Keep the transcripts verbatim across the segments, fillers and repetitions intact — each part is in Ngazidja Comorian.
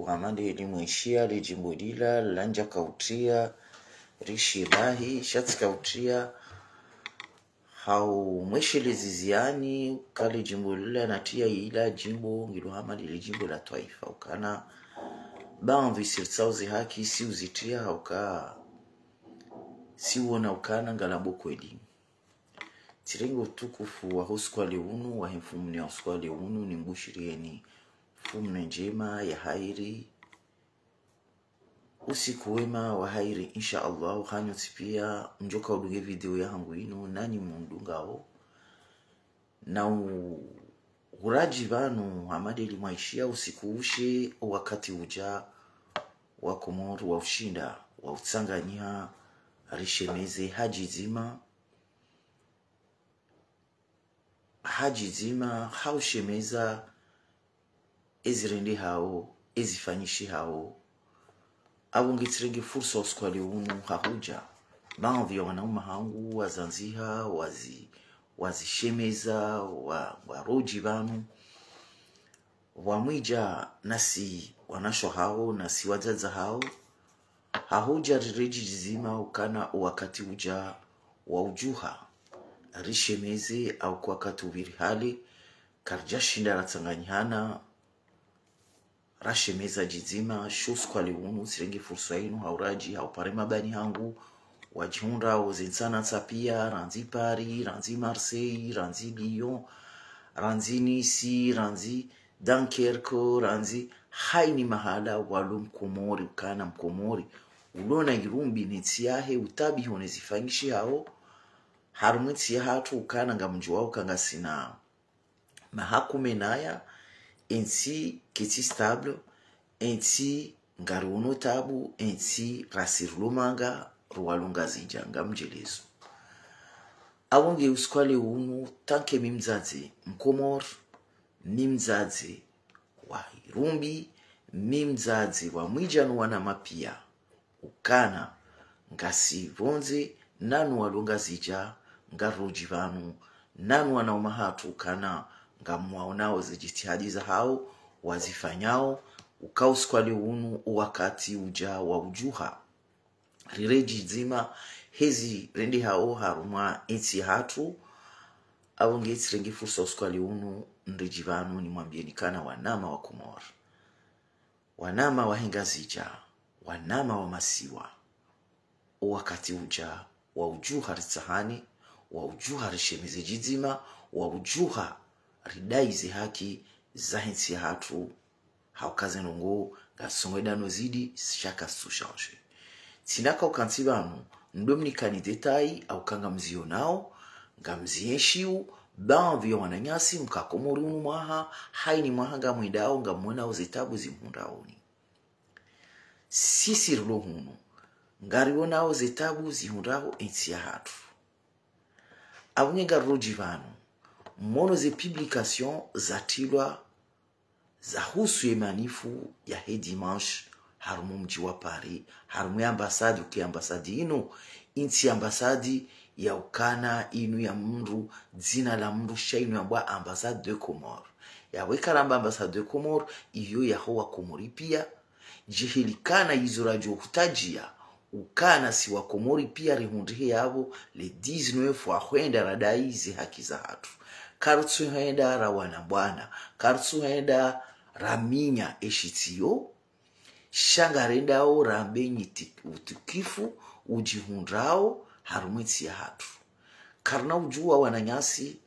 Hama ndeli mwishiya le djimbo lila, landja kautriya, rishirahi, sha tsi kautriya. Hau mweshelezi ziani, ka le djimbo lila natriya ila djimbo, ngilo hama ndeli djimbo la twaifa. Ukana, baadhwi si ritsauze haki, si uzitriya, hauka, si wona ukana, ngalabo kweli. Tsirenge utukufu waho usiku wa le unu, wahe mfumo ne ya usiku wa le unu, nimbushiriyeni mfumo ne ndjema ya hairi. Usiku wema wa hairi, insha Allah, hanyu tsi piya, mdjoka udunge video yahangu inu, nanyi mundungao. Na u-, uradji pvanu, hama ndeli mwishiya usiku ushe, o wakati udja, wa Komori, wa ushinda, wa utsanganyiha, rishemeze, ha djidzima, ha djidzima, ha ushemeza, ezirendehao, ezifanyishihao. Apvo ngetsirenge fursa usiku wa le unu ha hudja. Baadhwi ya wananya hangu, wazandziha, wazi-, wazishemeza, wa-, warodji pvanu. Wamwidja nasi wanashe hao, nasi wadzadze hao. Ha hudja riredji djidzima ukana o wakati udja wa udjuha. Rishemeze au kwa wakati upviri hale, karidja shinda ratsanganyihana, rashemeza djidzima, sha usiku wa le unu, tsirenge fursa inu, ha uradji, ha upare mabani hangu, wadjihundrao ze ntsana tsa piya, randzi Paris, randzi Marseille, randzi Lyon, randzi Nice, randzi Dunkerque, randzi haini mahala walo Mkomori, ukana Mkomori. Ulona irumbi ne ntsi yahe, utabiho ne zifanyishihao, harumwa entsi yahatru ukana ngamdjuwao uka ngasina mahakume naya, entsi ketsi stable, entsi ngariono tabu, entsi rasi rilo manga, ruwalo Ngazidja, ngamdjelezo. Apvo nge usiku wa le unu, tant que mi mdzadze Mkomori, mi mdzadze wa irumbi, mi mdzadze wa mwidja no wananya piya. Ukana, ngasi pvondze, nanu walo Ngazidja, ngarodji pvanu, nanu wananya hatru ukana, ngamwaonao ze djitihadi zahao, wazifanyao, uka usiku wa le unu, o wakati udja wa udjuha. Riredji djidzima, hezirendehao harumwa entsi yahatru, apvo ngetsirenge fursa usiku wa le unu, nridji pvanu nimwambiyeni ukana wananya wa Komori. Wananya wahe Ngazidja, wananya wa masiwa. O wakati udja, wa udjuha ritsahane, wa udjuha rishemeze djidzima, wa udjuha ridai ze haki zahe ntsi yahatru, hauka ze ndrongoo, ngasongo edano zidi, sha kazitsu changer. Tsina ka uka ntsi pvanu, ndo mnikani détail, hauka ngamzionao, ngamzienshio, baadhwi ya wananyasi, mka Komori unu mwaha, haini mwaha ngamwendao, ngamwonao ze tabu zimhundraoni. Sisi rilo hunu, ngarionao ze tabu zihundrao entsi yahatru. Apvo nge ngarodji pvanu, mwono ze publication zatrilwa zahusu ye manif yahe dimanche, harumwa mdji wa Paris, harumwa ye ambassade, uke ambassade inu, intsi ambassade ya ukana inu ya mndru, dzina la mndru, sha inu yambwa ambassade de Comores. Yapvo eka ramba ambassade de Comores, iyo yaho wa Komori piya, djihili ukana izo radjo hutadjia, ukana si wa Komori piya rihundrihe yapvo, le dix-neuf wa hwenda radai ze haki zahatru. Kartsu hwenda rawana bwana, kartsu hwenda raminya eshitiyo, sha ngarendao rambe nyi ti-, utukifu udjihundrao harumwa entsi yahatru. Karina udjuwa wananyasi,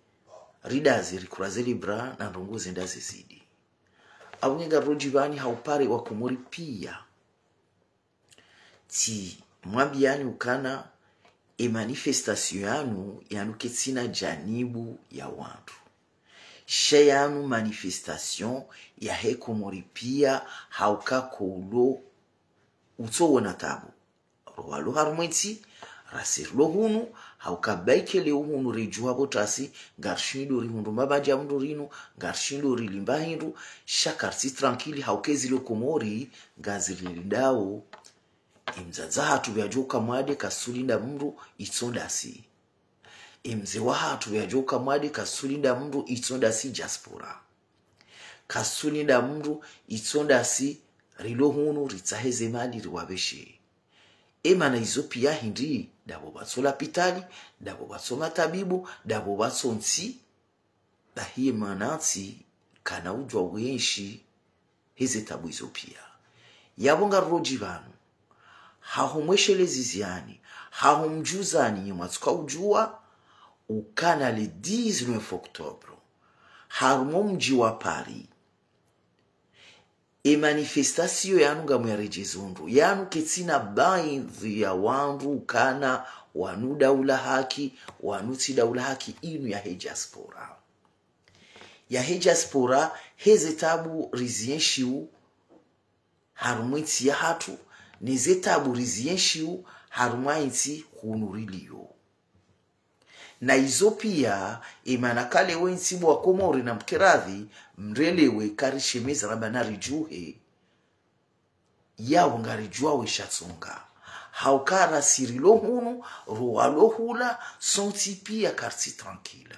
ridazi rikuraze le bra na ndrongoo zenda zizidi. Apvo nge ngarodji pvani ha upare wa Komori piya. Tsi mwambiyani ukana e manifestation yanu, yanu ketsina janibu ya wandru. Sha yanu manifestation yahe Komori piya hauka kolo utso wona tabu. Rowalo harumwa entsi, rasi rilo hunu, hauka baike leo hunu redjuha pvo tasi, ngarishindo rihundru mabandja mndru rinu, ngarishindo rilimba hindru, sha karitsi tranquille, hauka ezilo Komori, ngazirilindao. Emdzadze hatru pvwadjoka mwade kasulinda mndru itso ndasi. Emze wahatru pvwadjoka mwade kasulinda mndru itso ndasi diaspora. Kasulinda mndru itso ndasi rilo hunu ritsahe ze mali riwapveshe. Emana izo pia hindri, ndapvo pvatso lapitali, ndapvo pvatso matabibu, ndapvo pvatso ntsi, bahi emana ntsi kana udjuwa uenshi heze tabu izo pia. Yapvo ngarilo dji pvanu, haho mweshelezi ziani, haho mdjuzani nyi mwatsuka udjuwa, ukana le dix-neuf octobre, harumwa mdji wa Paris, e manifestation yanu ngamuyarejezondro, yanu ketsina baadhwi ya wandru ukana wanu daula haki, wanu tsi daula haki, inu yahe diaspora. Yahe diaspora, heze tabu rizienshiu harumwa entsi yahatru, neze tabu rizienshiu harumwa entsi hunu riliyo. Na izo pia, emana kale wentsi bo wa Komori na mkeradhi, mrelewe karishemeza ramba naridjuhe. Yapvo ngaridjuwa wesha tsonga. Hauka rasi rilo hunu, rowalo hula, sontsi pia karitsi tranquille.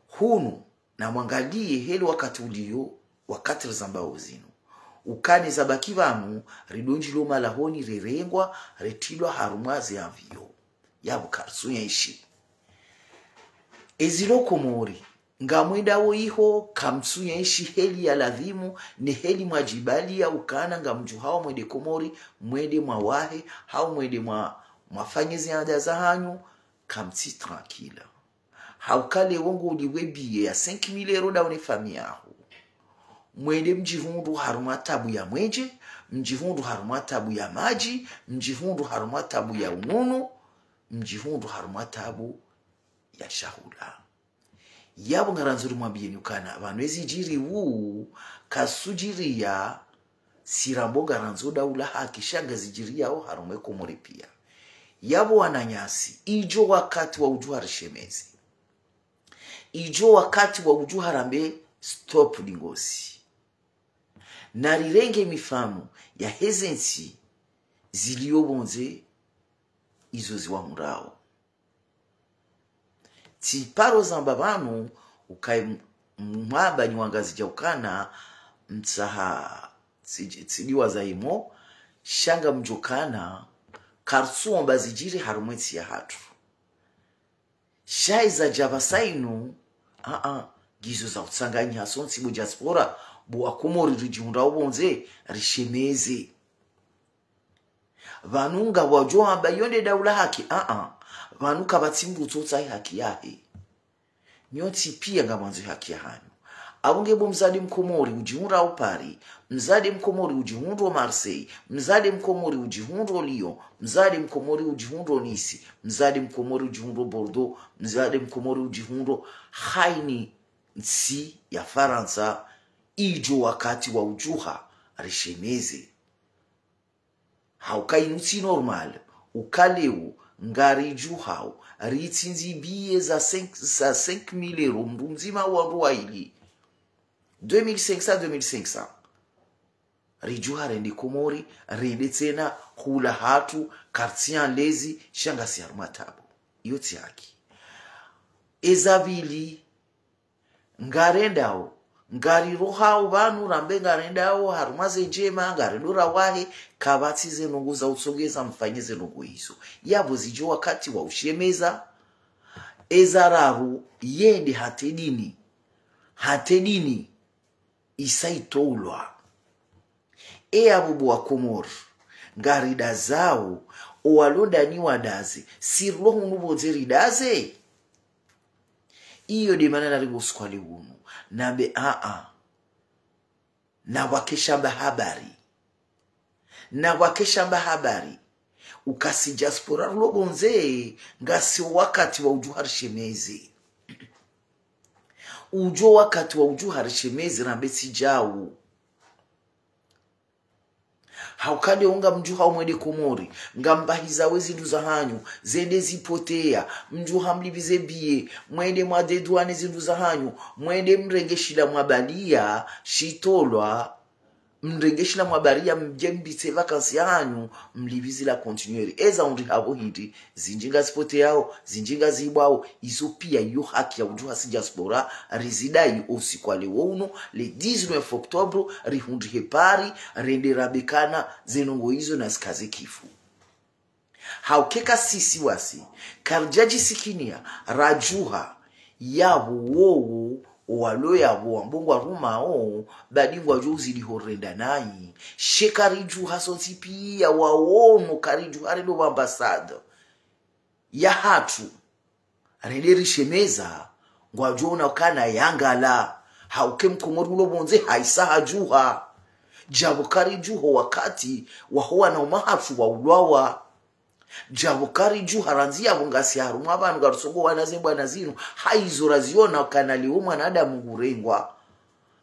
Hunu, namwangaliye heli wakati uliyo, wakati rizambao zinu. Ukana eza baki pvanu, ridondjilo malahoni rerengwa, retrilwa harumwa ze avion. Yapvo karitsu yenshi. Ezilo Komori, ngamwendao iho, kamtsu yenshi heli ya ladhimu, ne heli mwadjibaliya ukana ngamdjuhao mwende Komori, mwende mwawahe, hau mwende mwa, mwafanye ze anda zahanyu, kamtsi tranquille. Hauka le wongo uliwe billet ya cinq mille euros ndawe ne famille yaho. Mwende mdjihundru harumwa tabu ya mwenje, mdjihundru harumwa tabu ya madji, mdjihundru harumwa tabu ya ununu, mdjihundru harumwa tabu ya shahula. Yapvo ngarandzo rimwambiyeni ukana, pvanu ezidjiri wu, kazisudjiriya si rambo ngarandzo daula haki, sha ngazidjiriyao harumwa e Komori pia. Yapvo wananyasi, idjo wakati wa udjuha rishemeze. Idjo wakati wa udjuha rambe stop lingozi. Narirenge mifano yaheze ntsi ziliyo pvondze izo ziwahundrao. Tsiparo zamba pvanu, ukayi m-, mwamba nyi wangazidja ukana, mtsaha, tsidji-, tsidiwaza imo, sha ngamdjo ukana, karitsuomba zidjiri harumwa entsi yahatru. Sha eza dja pvasa inu, a-a, ngizo za utsanganyiha sontsi bo diaspora, bo wa Komori ridjihundrao pvondze, rishemeze. Pvanu ngapvo wadjo amba iyo nde daula haki, a-a. Pvanu kapvatsi mdru utsotsaha haki yahe. Nyontsi pia ngamwandzo haki yahanyu. Apvo nge bo mdzadze mkomori udjihundrao Paris, mdzadze mkomori udjihundrao Marseille, mdzadze mkomori udjihundrao Lyon, mdzadze mkomori udjihundrao Nice, mdzadze mkomori udjihundrao Bordeaux, mdzadze mkomori udjihundrao haina ntsi ya Farantsa, idjo wakati wa udjuha rishemeze. Hauka inu tsi normal, uka leo, ngaridjuhao, ritsindzi billet za cinq, za cinq mille euros, mndru mdzima wandru waili. Deux mille cinq cents, deux mille cinq cents. Ridjuha rende Komori, rende tsena, hula hatru, quartier en lezi, sha ngasi harumwa tabu. Iyo tsi haki. Eza pvili, ngarendao, ngarirohao pvanu rambe ngarendao, harumwa ze ndjema, ngarendo rawahe, kapvatsi ze ndrongoo za utsongeza mfanye ze ndrongoo izo. Yapvo zidjo wakati wa ushemeza, eza raru, yende hata e dini. Hata e dini, isa itolwa. E apvo bo wa Komori, ngaridazao, owalo ndani wadaze, si rilo hunu pvondze ridaze. Iyo nde mana naribo usiku wa leo unu, nambe a-a. Na wake shamba habari. Na wake shamba habari. Uka si diaspora rilo pvondze, ngasi wakati wa udjuha rishemeze. Udjo wakati wa udjuha rishemeze rambe tsidjao. Hauka leo ngamdjuhao mwende Komori, ngambahiza we zindru zahanyu, zende zipotea, mdjuha mlipvize billet, mwende mwa dédouane zindru zahanyu, mwende mrenge shila mwabaliya, shitolwa, Mrenge shila mwabaria mdje mbitse vacances yahanyu, mlipvizi la continuer. Eza undri hapvo hindri, zindji ngazipoteyao, zindji ngazibwao, izo pia iyo haki ya udjuha si diaspora, rizidai o usiku wa leo unu, le dix-neuf octobre, rihundrihe Paris, rende rambe ukana, ze ndrongoo izo nazikaze kifu. Hauka eka sisi wasi, karidjadjisikinia, radjuha, yapvo wowo, owalo yapvo wambo ngwarumao, badi ngwadjo uzidi horenda nayi. She karidjuha sontsi pia, waono karidjuha rendo ambassade yahatru. Rende rishemeza, ngwadjo ona ukana yangala. Hauka e mkomori ulo pvondze haisa hadjuha. Djapvo karidjuha wakati waho wana umahatru waulwawa. Djapvo karidjuha randzi yapvo ngasi harumwa pvanu ngarisongowa na ze mbwana zinu. Haizo raziona ukana leo mwanadamu ngurengwa.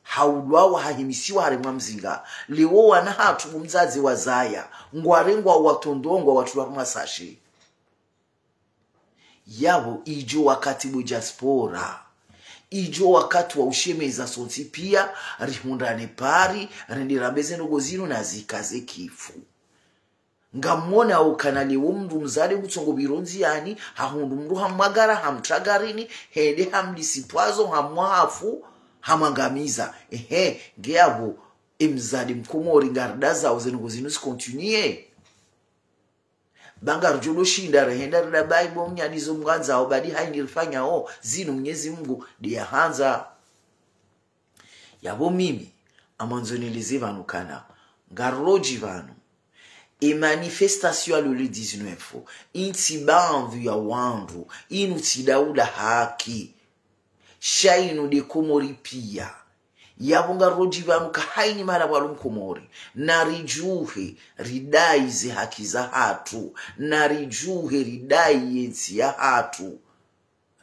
Haulwawa, hahimisiwa harumwa mzinga. Leo wana hatru mdzadze wazaya. Ngwarengwa watrondongwa watulwa harumwa sachet. Yapvo idjo wakati bo diaspora. Idjo wakati wa ushemeza sontsi pia, rihundrane Paris, rende rambe ze ndrongoo zinu nazikaze kifu. Ngamwona ukana leo mndru mdzadze ngutsongo pviro ndziani, hahundru mndru hamwagara, hamtria garini, hende hamlisi pvwazo, hamwahafu, hamwangamiza. Ehe, nge yapvo, e mdzadze mkomori ngaridazao ze ndrongoo zinu zicontinuer. Ba ngaridjo shinda rehenda rida bayi bo mnyani zo mwandzao, badi haini rifanyao zinu Mnyezi Mungu nde yahandza. Yapvo mimi, ngamwandzo nileze pvanu ukana, ngaridjo pvanu. E manifestation ya le dix-neuf, intsi baadhwi ya wandru, inu tsi daula haki. Sha inu nde Komori pia. Yapvo ngaridjo pvanu ka haini mahala pvalo Mkomori. Naridjuhe, ridai ze haki zahatru. Naridjuhe, ridai ye ntsi yahatru.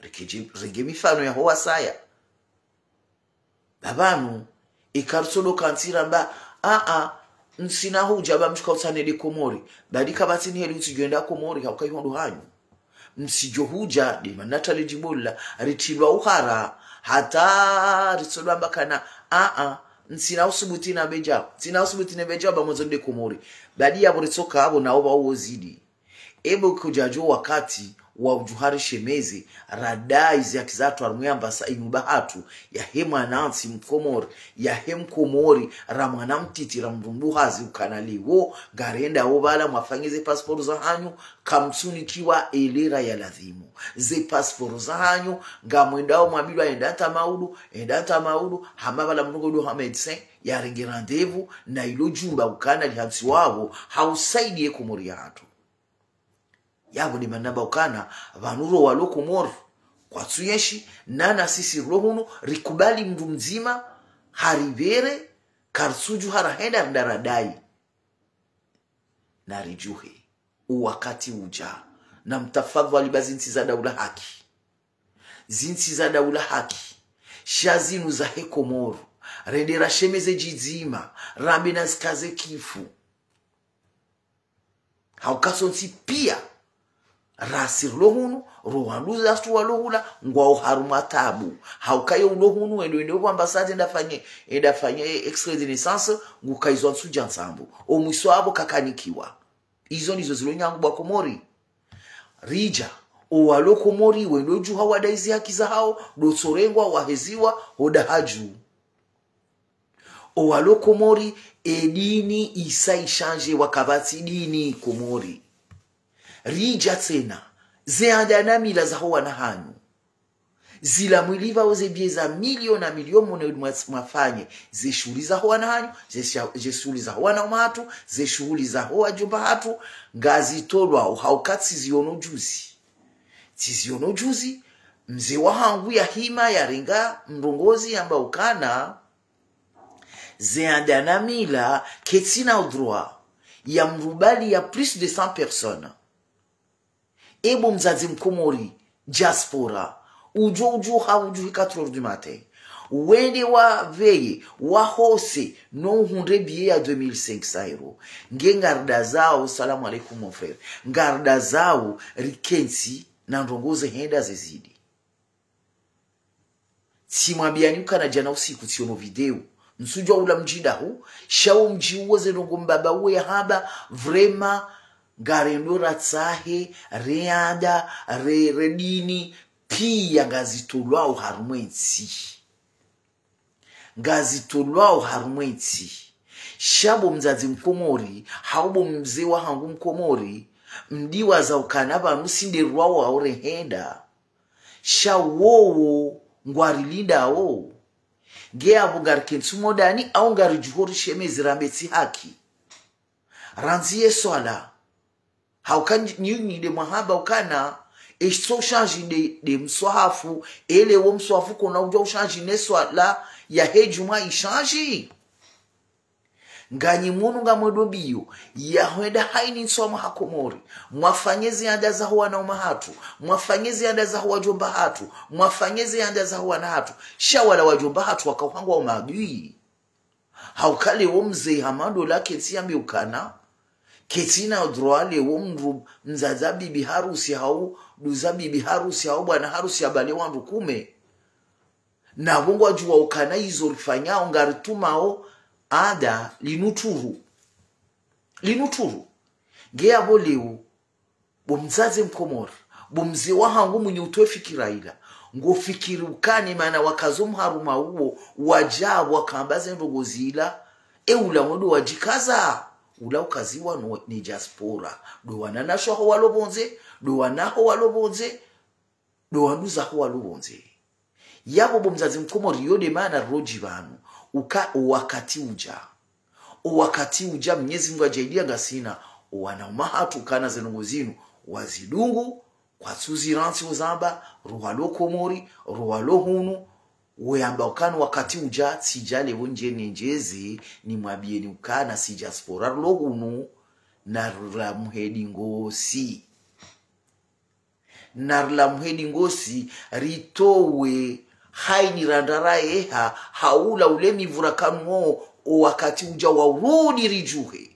Rikeje, renge mifano yaho wasaya. Ba pvanu, eka ritsodo kantsi ramba, a-a, ntsina hudja ba mshuka utsane nde Komori. Badi kapvatsi ni heli utsidjoenda Komori, hauka iho ndo hanyu. Mtsidjo hudja, nde mana tale djibolla, ritrilwa uhara, hata ritsodo amba ukana, a-a, ntsina usubuti na bedja, ntsina usubuti na bedja ba mwandzo nde Komori. Badi yapvo ritsoka apvo na opva uwo zidi. Ebo kudjadjo wakati wa udjuha rishemeze, radai ze haki zahatru harumwa e ambassade inu bahatru, yahe mwanantsi Mkomori, yahe Mkomori, ra mwana mtiti, ra mndru mduhazi ukana leo, ngarendao pvala mwafanye ze passeport zahanyu, kamtsunikiwa e lera ya ladhimu. Ze passeport zahanyu, ngamwendao mwambilwa enda nta maudu, enda nta maudu, hama pvala mndru ngodo ha médecin, yarenge rendez-vous, na ilo djumba ukana lihantsiwao, ha usaidiya e Komori yahatru. Yapvo nde mana namba ukana, pvanu ro walo Komori, kwatsu yenshi, nana sisi rilo hunu, rikubali mndru mdzima, haripvere, karitsudjuha rahenda rinda radai. Naridjuhe, o wakati udja, na mtafadhwali ba zintsi za daula haki. Zintsi za daula haki, sha zinu zahe Komori, rende rashemeze djidzima, rambe nazikaze kifu. Hauka sontsi pia, rasi rilo hunu, ro wandru zahatru walo hula, ngwao harumwa tabu. Hauka ye ulo hunu, endo ende opvo ambassade enda fanye, enda fanye extrait de naissance, ngukaizwa ntsu dja ntsambu. O mwiso apvo kakanikiwa. Izo ndizo zilo nyangu bo wa Komori. Ridja, o walo Komori, wendo djuha wadai ze haki zahao, ndo tsorengwa waheziwa, hoda hadju. O walo Komori, e dini isa ishanje wa kapvatsi dini Komori. Ridja tsena, ze anda na mila zaho wana hanyu. Zila mwilipvao ze biye za milioni na milioni mune mwa-, mwafanye. Ze shuhuli zaho wana hanyu, ze sha-, ze shuhuli zaho wana umahatru, ze shuhuli zaho wadjomba hatru, ngazitolwao hauka tsiziono juzi. Tsiziono juzi, mze wahangu yahima yarenga mrongozi yamba ukana, ze anda na mila, ketsina o droit ya mrubali ya plus de cent personnes. Ebo mdzadze Mkomori, diaspora, udjo, udjo ha, udjo hi quatre heures du matin. Wende wapveye, wahose, no uhundre billet ya deux mille cinq cents euros. Nge ngaridazao, salam alaykum mon frère. Ngaridazao, rikentsi, na ndrongoo zehenda zezidi. Tsimwambiyani ukana djana usiku tsiono video. Ntsudjuwa ula mdji ndahu, sha wo mdji uwo ze ndrongo mbaba uwo yahamba, vraiment, ngarendo ratsahe, re anda, re, re dini, piya ngazitolwao harumwa entsi. Ngazitolwao harumwa entsi. Sha bo mdzadze mkomori, hau bo mze wahangu mkomori, mdiwaza ukana pvanu tsi nde rwawo hau rehenda. Sha wowo ngwarilindao. Nge apvo ngarikentsi mo ndani, au ngaridjuho rishemeze rambe tsi haki. Randzi ye swala. Hauka nyi, nyi nde mwahamba ukana, esho shandji nde, nde mswahafu, ele wo mswahafu kona udjuwa ushandji ne swala yahe djumwa ishandji. Nganyi munu ngamwendo mbiyo, ya hwenda haini ntsu wa mwaha Komori, mwafanye ze anda zaho wananya hatru, mwafanye ze anda zaho wadjomba hatru, mwafanye ze anda zaho wana hatru, sha wala wadjomba hatru wakauhangwa umadui. Hauka le wo mze hama ndo la ketsi yambe ukana, ketsi na droit le wo mdru mdzadza bibi harusi hau, nduza bibi harusi hau, bwana harusi yabale wandru kume. Na pvo ngwadjuwa ukana izo rifanyao ngaritumao anda linuturu. Linuturu. Nge apvo leo, bo mdzadze mkomori, bo mze wahangu mwenye utowe fikira ila. Ngofikiri ukana mana wakazo mharuma uwo, wadja wakamba ze ndrongo zila, e ula wendo wadjikaza, ula ukaziwa no, ne diaspora. Ndo wananyaho walo pvondze, ndo wanaho walo pvondze, ndo wanduzaho walo pvondze. Yapvo bo mdzadze mkomori yo nde mana rodji pvanu, uka o wakati udja. O wakati udja Mnyezi Mngu adjaliya ngasina, o wananya hatru ukana ze ndrongo zinu, wazidungu, kwatsu zirantsi uzamba, ruwalo Komori, ruwalo hunu, weyamba ukana wakati udja, tsidja leo ndje ne ndjeze, nimwambiyeni ukana si diaspora rilo hunu, na rulamuhe dingosi. Na rulamuhe dingosi, ritowe, haini randra rayeha, hau ula ule mivura kanu wo, o wakati udja wa urudi ridjuhe.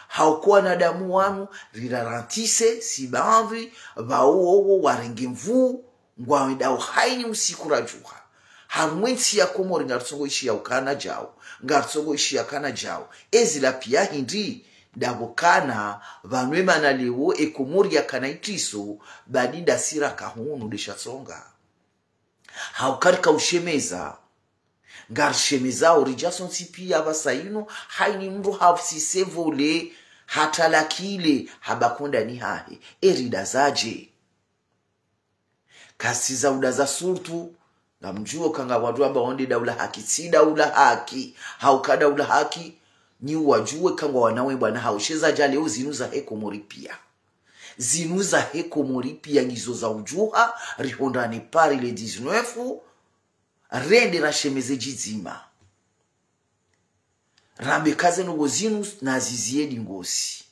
Hauka wanadamu wanu, rirarantise, si baadhwi, pvao wowo warenge nvuu, ngwawendao haini usiku radjuha. Harumwa entsi ya Komori ngaritsongo ishiya ukana djau, ngaritsongo ishiya ukana djau. Ezila piya hindri, ndapvo ukana, pvanu emana leo, e Komori yakana itriso, badi ndasi raka hunu nde sha tsonga. Hauka rika ushemeza. Ngarishemezao ridja sontsi piya pvasa inu, haini mdru hafusise pvole, hatalakile, haba kondani hahe. E rida zadje. Kasi za uda za surtout, ngamdjuo ukana wandru wamba wonde daula haki, tsi daula haki, hauka daula haki, nyi wadjuwe ukana wanawe bwana hau she zadja leo zinu zahe Komori piya. Zinu zahe Komori piya ngizo za udjuha, rihondrane Paris le dix-neuf, rende rashemeze djidzima. Rambe ukana ze ndrongo zinu naziziye dingosi.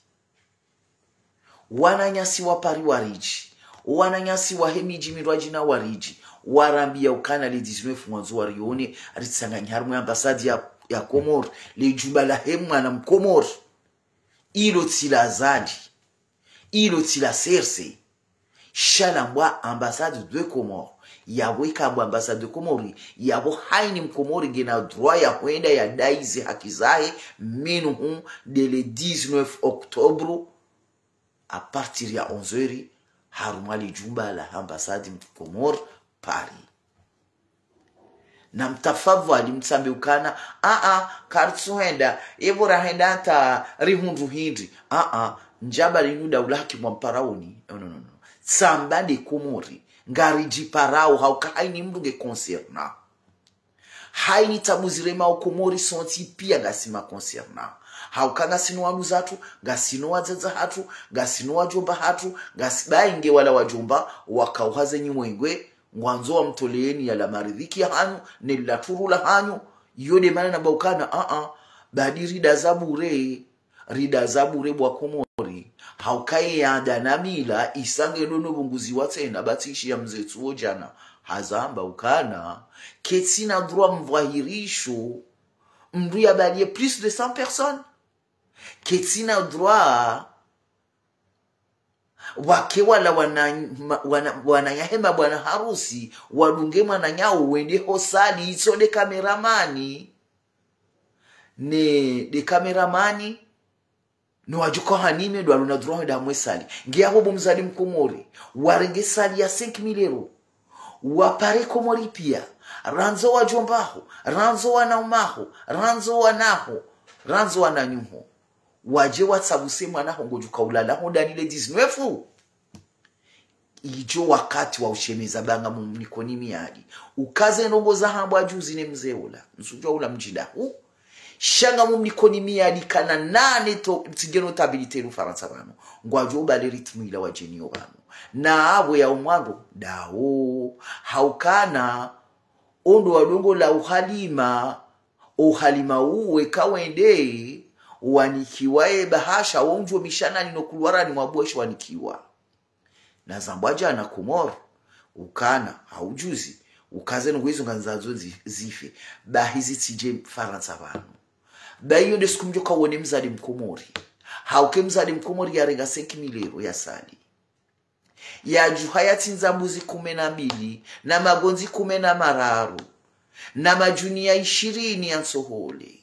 Wananyasi wa Paris waridji. Wananyasi wahe midji mindrwadjina waridji. Warambiya ukana le dix-neuf ngwandzo warione, ritsanganyi harumwa ambassade ya, ya Komori, le djumba lahe mwana mkomori. Ilo tsi la Azali. Ilo tsi la C R C. Sha lambwa ambassade de Comores. Yapvo ikambwa ambassade de Comores, yapvo haini mkomori ngena droit ya hwenda yadayi ze haki zahe, minhum nde le dix-neuf octobre, à partir ya onze heures, harumwa le djumba la ambassade Komori, Paris. Na mtafadhwali mtsambe ukana, a-a, karitsuhenda, epvo rahenda hata rihundru hindri. A-a, ndjaba linu daula haki mwamparaoni. No, no, no, no. Tsamba nde Komori, ngaridjiparao, hauka haini mdru nge concerné. Haini tabu ziremao Komori sontsi piya ngasi ma concerné. Hauka ngasi no wanduzatru, ngasi no wadzadze hatru, ngasi no wadjomba hatru, ngasi bainge wala wadjomba, wakauha ze nyimwengwe, ngwandzo wamtoleyeni yala maridhiki yahanyu, ne laturu lahanyu, iyo nde mana namba ukana, a-a, badi rida za bure, rida za bure bo Wakomori, hauka ye anda na mila, isa ngendo no pvunguziwa tsena, ba tsi ishiya mze tsuwo djana, hazamba ukana, ketsina droit mdhwahirisho, mdru yabaliye plus de cent personnes. Ketsina droit, wake wala wana, ma-, wana, wananyahe mabwana harusi, wadunge mwananyawo wende ho salle, itso nde cameraman. Ne de kameramani, no wadjuka hanime ndo walona droit hwenda harumwa e salle. Nge apvo bo mzade mkomori, warenge salle ya cinq mille euros. Wapare Komori piya, randzi wadjomba ho, randzi wananya ho, randzi wana ho, randzi wananyaho. Wadje watsavuse mwana ho ngodjuka ulala ho ndani le dix-neuf. Idjo wakati wa ushemeza ba ngamumnikoni miadi. Ukaze ndrongo zahambwa juzi ne mze ula. Ntsudjuwa ula mdji ndahu. Sha ngamumnikoni miadi kana nane to, mtsidje notabilité le Ufarantsa pvanu. Ngwadjo ubale rythme ila wadjeniyo pvanu. Na apvo ya umwando, ndawo. Haukana, ondo wa dongo la uhalima, uhalima uwe kawende, wanikiwa e bahasha, wo undjo mishanani no kulwarani mwa bweshi wanikiwa. Na zambwa djana Komori, ukana, hau juzi, ukaze ndrongo izo ngandzandzo zi-, zife, bahi zitsidje Farantsa pvanu. Ba iyo nde siku mdjoka wone mzade mkomori. Hauke mzade mkomori yarenga cinq mille euros ya salle. Yadjuha yatsindza mbuzi kume na mbili, na magondzi kume na mararu, na majuniya ishirini ya ntsohole.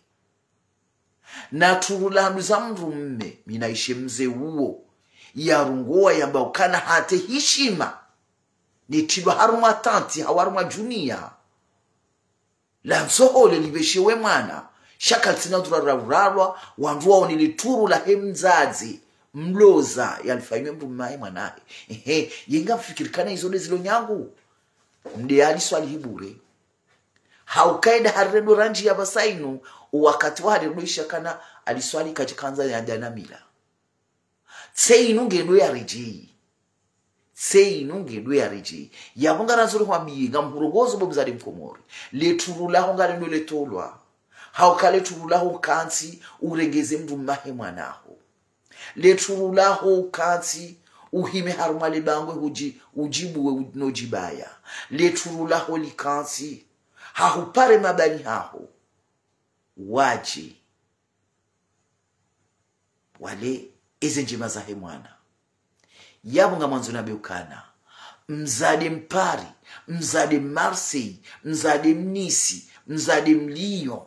Na truru la handu za mdru mme, mi naishe mze uwo, yarongowa yamba ukana hata hishima, netrilwa harumwa tanti, hau harumwa juniya la ntsohole lipveshewe mwana, sha kalitsina dhwara la urarwa, wandru waone le truru lahe mdzadze, mloza, yalifanywe mdru mme wahe mwana wahe. Ehe, ye ngamfikiri kana izo nde zilo nyangu. Nde Ali Swalihi bure. Hauka eda harire ndo randjiya pvasa inu, uwakati wa harire ndo isha kana Ali Swalihi kadjikandza ya dana mila. Tse inu ngendo yaredjeyi. Tse inu ngendo yaredjeyi. Yapvo ngarandzo rihwambiye, ngamhurongozo bo mzade mkomori. Le truru laho ngalendo letolwa. Hauka le truru laho ukantsi urengeze mdru mme wahe mwana ho. Le truru laho ukantsi uhime harumwa le bangwe hudji-, udjibuwe u-, no djibaya. Le truru laho likantsi hahupare mabani haho. Wadje wale eze ndjema zahe mwana. Yapvo ngamwandzo nambe ukana, mzade Mparis, mzade Marseille, mzade Nice, mzade Lyon,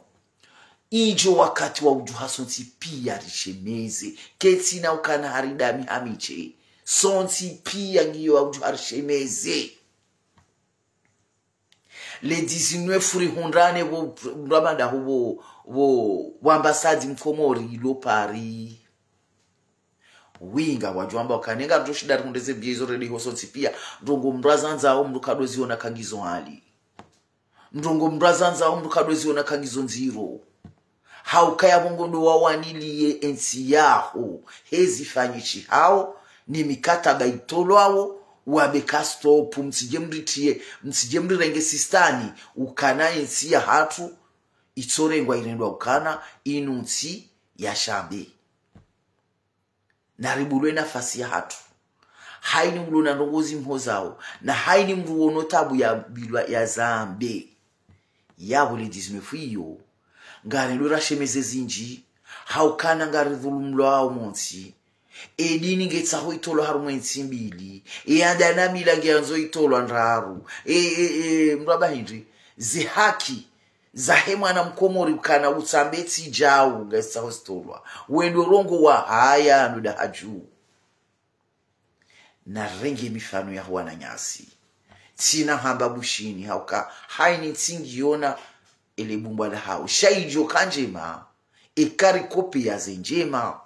idjo wakati wa udjuha sontsi piya rishemeze. Ketsina ukana hari dami hami she. Sontsi piya ngiyo wa udjuha rishemeze. Le dix-neuf rihundrane pvo, pvo, pvo, pvo, pvo ambassade mkomori ilo Paris. Winga wadjo amba ukana ngarudjo shinda rihundre ze biye izo rende ho sontsi piya. Ndrongo mdru azandzao mdru kadoziona kangizo hali. Ndrongo mdru azandzao mdru kadoziona kangizo ndziro. Hauka yapvo ngondo wawaniliye entsi yaho, he zifanyishihao, ni mikataba itolwao, wambe ka stop, mtsidje mritiye, mtsidje mrirenge sistani, ukana entsi yahatru, itsorengwa irendwa ukana, inu ntsi ya shambe. Na ribulwe nafasi yahatru. Haini mdru na ndrongo zimhozao, na haini mdru wono tabu ya bilwa ya zambe. Yapvo le dix-neuf iyo, ngarendo rashemeze zindji, haukana ngaridhulumlwao montsi. E dini ngetsaho itolwa harumwa entsi mbili. E anda na mila ngeyandzo itolwa ndraru. E, e, e, mdru amba hindri. Ze haki zahe mwana mkomori ukana utsambe tsi djau ngazitsaho zitolwa. Wendo rongowa haya nuda hadju. Narenge mifano ya wananyasi. Tsina hamba Bushini hauka haini ntsi ngiona ele bumbwa lahao. Sha idjo ka ndjema, eka rikopiya ze ndjema.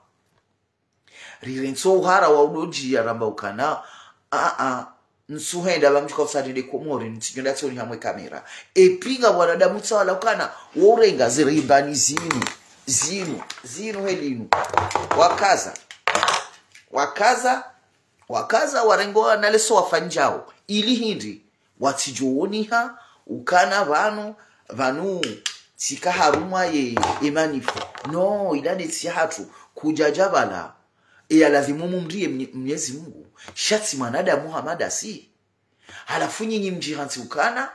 Rirentso uhara wa udodjiya ramba ukana, a, a, ntsuhenda pva mdjuka usa rende Komori, ntsidjo nda tsoni hamwe kamera. Epvinga wanadamu tsawala ukana, wo urenga zirimbani zinu, zinu, zinu he linu. Wakaza. Wakaza, wakaza warengo na leso wafanyao. Ili hindri, watsidjo woniha, ukana pvanu, pvanu, tsika harumwa ye, ye manif. No, ila nde ntsi yahatru, kudjadja pvala. Eya lazimu mumriye Mnye-, Mnyezi Mungu. Sha tsi mwanadamu hama ndasi. Halafu nyinyi mdjihantsi ukana,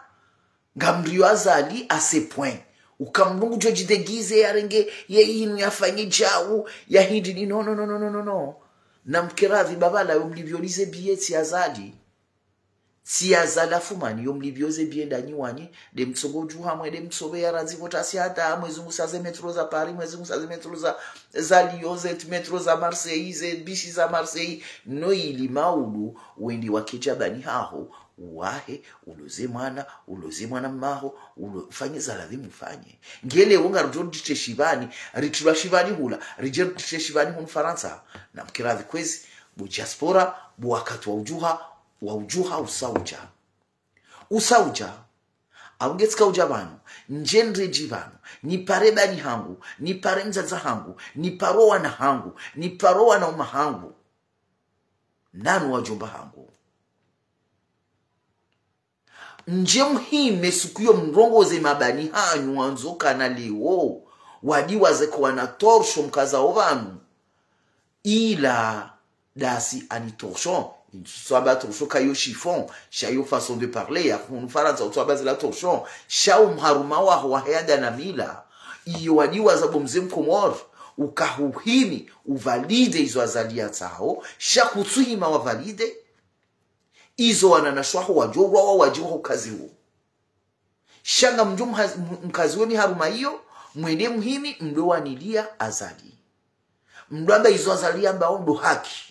ngamriyo Azali à ce point. Uka mdru ngudjo djidéguiser yarenge, ye inu yafanye djau, ya hindri ni no, no, no. Namkeradhi babala yo mlipviolize biye tsi Azali. Tsi ya zala fumani yo mlipviyo ze billets ndanyi wanyi, nde mtsongo udjuha mwe, nde mtsobe ya randzi votasi hata, mwe zungusa ze métro za Paris, mwe zungusa ze métro za, za Lyon, ze métro za Marseille, ze bisi za Marseille, no ili maudu, wende wakedja bani haho, uwahe, uloze mwana, uloze mwana mmaho, ulo, ufanye za ladhimu ufanye. Nge leo ngarudjo rudite shipvani, ritulwa shipvani hula, ridje rudite shipvani hunu Farantsa, na mkiradhi kwezi, bo diaspora, bo wakati wa udjuha, wa udjuha usa udja. Usa udja. Au nge tsika udja pvanu, ndje ndredji pvanu, nipare bani hangu, nipare mdzadze hangu, niparo wana hangu, niparo wananya hangu. Nanu wadjomba hangu. Ndje muhime suku yo mrongoze mabani hanyu wandzo kana leo, wadiwaze ko wana torchon mkazao pvanu. Ila ndasi ani torchon, swaba torchon kayo chiffon, sha yo façon de parler, ya hunu Farantsa utswaba zila torchon, sha umharuma waho wahe anda na mila, iyo wadiwaza bo mze Mkomori, ukahuhimi, uvalide izo Azali ya tsaho, sha kutsuhima wavalide, izo wananyaswaho wadjo rwawa wadjiwa ho kaziwo. Sha ngamdjo mha-, m-, mkaziwe miharuma iyo, mwende muhimi, mdo wanilia Azali. Mdo amba izo Azali yamba ondo haki.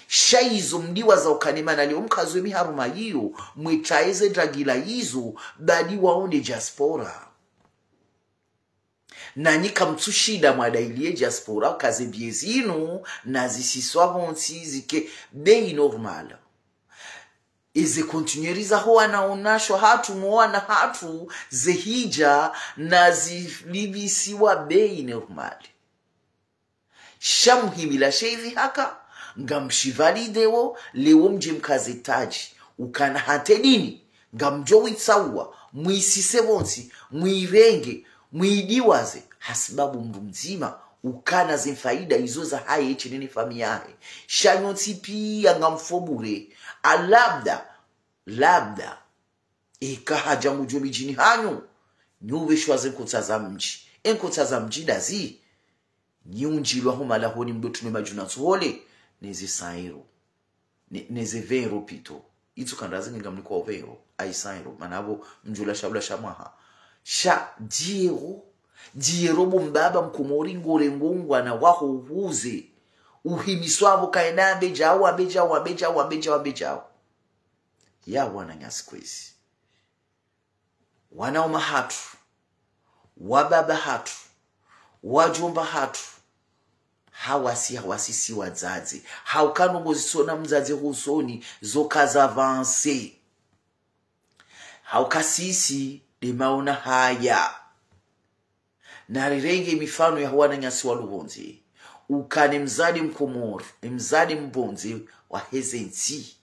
Sha izo mdiwaza ukana mana leo mkaziwe miharuma iyo, mwetsaeze dragila izo, badi waonde diaspora. Nanyi kamtsushinda mwadailie diaspora, uka ze billets zinu, nazisiswa pvontsi zike bei normal. Eze conteneurs zaho wananyaswa hatru, no wana hatru, zehidja, nazilipvisiwa bei normal. Sha muhimi la sheivi haka, ngamshivalideo, leo mdje mkaze tadji, ukana hata dini, ngamdjo witsaua, mwisise pvontsi, mwirenge, mwidiwaze, hasibabu mndru mdzima, ukana ze mfaida izo zahahe, etsine ne famiyi yahe. Sha nyontsi piya ngamfo bure, a labda, labda, eka hadja ngudjo midjini hanyu, nyi upveshwa ze nkotsa za mdji. E nkotsa za mdji ndazi, nyi undjilwa ho malahoni mdo tunwe madjuna tsohole, neze cent euros. Ne, neze vingt euros plutôt. Itsu kandrazi nge ngamnikwa vingt euros, ai cent euros. Mana apvo mdjula sha ula sha mwaha. Sha dix euros, dix euros bo mbaba Mkomori ngorengo ngwana waho uhuze. Uhimiswa apvo kaenda ambe djau, ambe djau, ambe djau, ambe djau, ambe djau. Ya wananyasi kwezi. Wananya hatru, wababa hatru, wadjomba hatru, hawasi, hawasi si wadzadze. Hauka ndrongo zitsona mdzadze hosoni, zo kaza avancer. Hauka sisi, nde maona haya. Narirenge mifano ya wananyasi wa luhondze. Ukana mdzadze Mkomori, mdzadze mpvondze waheze ntsi.